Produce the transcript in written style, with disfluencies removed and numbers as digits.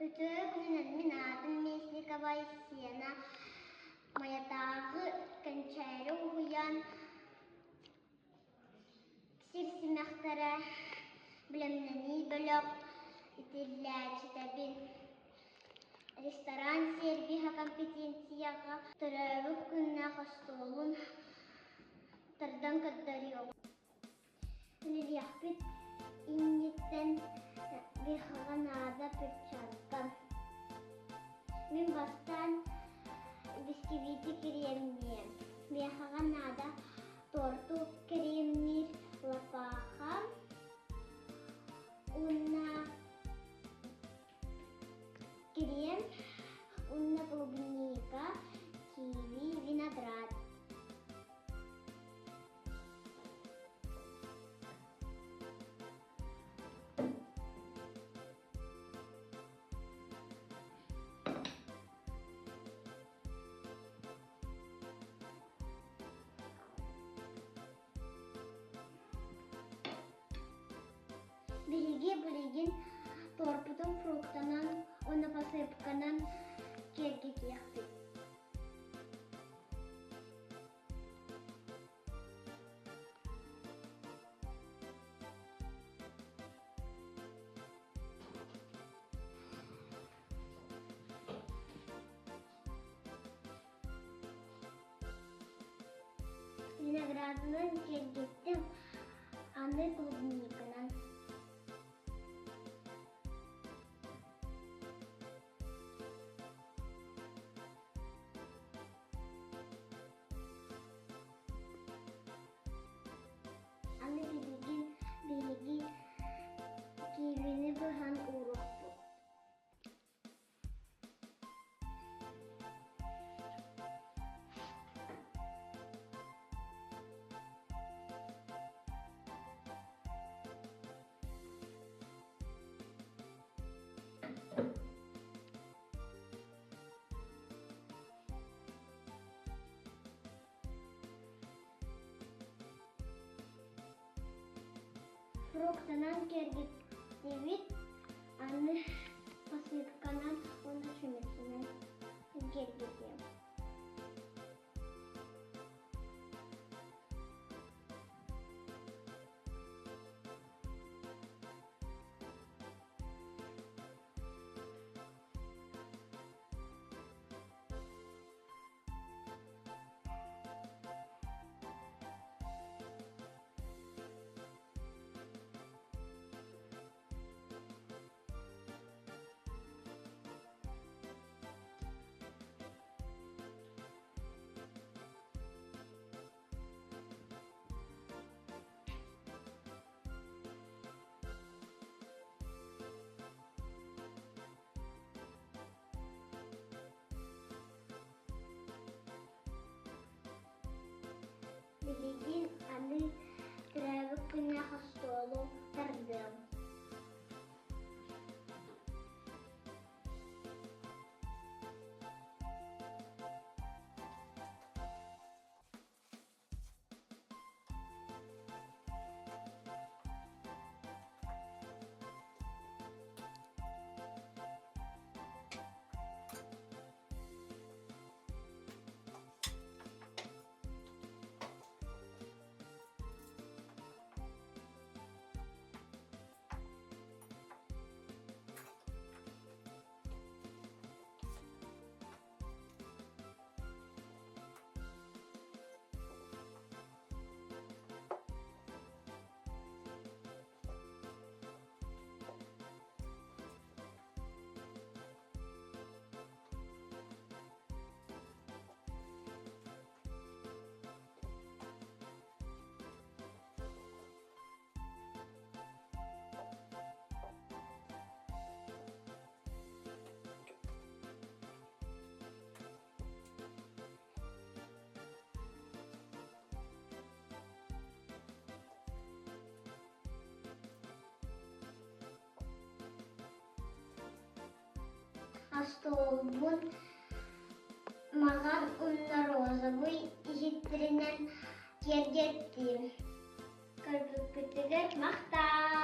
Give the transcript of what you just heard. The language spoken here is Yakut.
Үтүө күнүнэн мин аатым Местникова Сена Майатааҕы Кэнчээри уһуйаан сир симэхтэрэ бэлэмнэнии бөлөх итиллээччитэбин. Ресторан сервиһа компетенцияҕа төрөөбүт күннээх остуолун тардан көрдөрүөҕүм. Үлэлиэхпит инниттэн Вихаҕа наада перчатка. Мин бастаан бисквити кириэмниэм. Миэхэҕэ наада торту кириэмниир лапааха уонна кириэм уонна клубника, киви, виноград. Биһиги билигин торпутун фруктанан уонна посыпканан киэргэтиэхпит. Виноградынан киэргэттим, аны клубниканан. Аны билигин биһиги киивини быһан ууруохпут. Фруктанан киэргэттибит, аны посыпканан уонна чүмэчинэн киэргэтиэм. Билигин аны төрөөбүт күннээх остуолу тардыам. Остуолбун маҕан уонна розовый иһиттэринэн киэргэттим. Көрбүккүтүгэр махтал!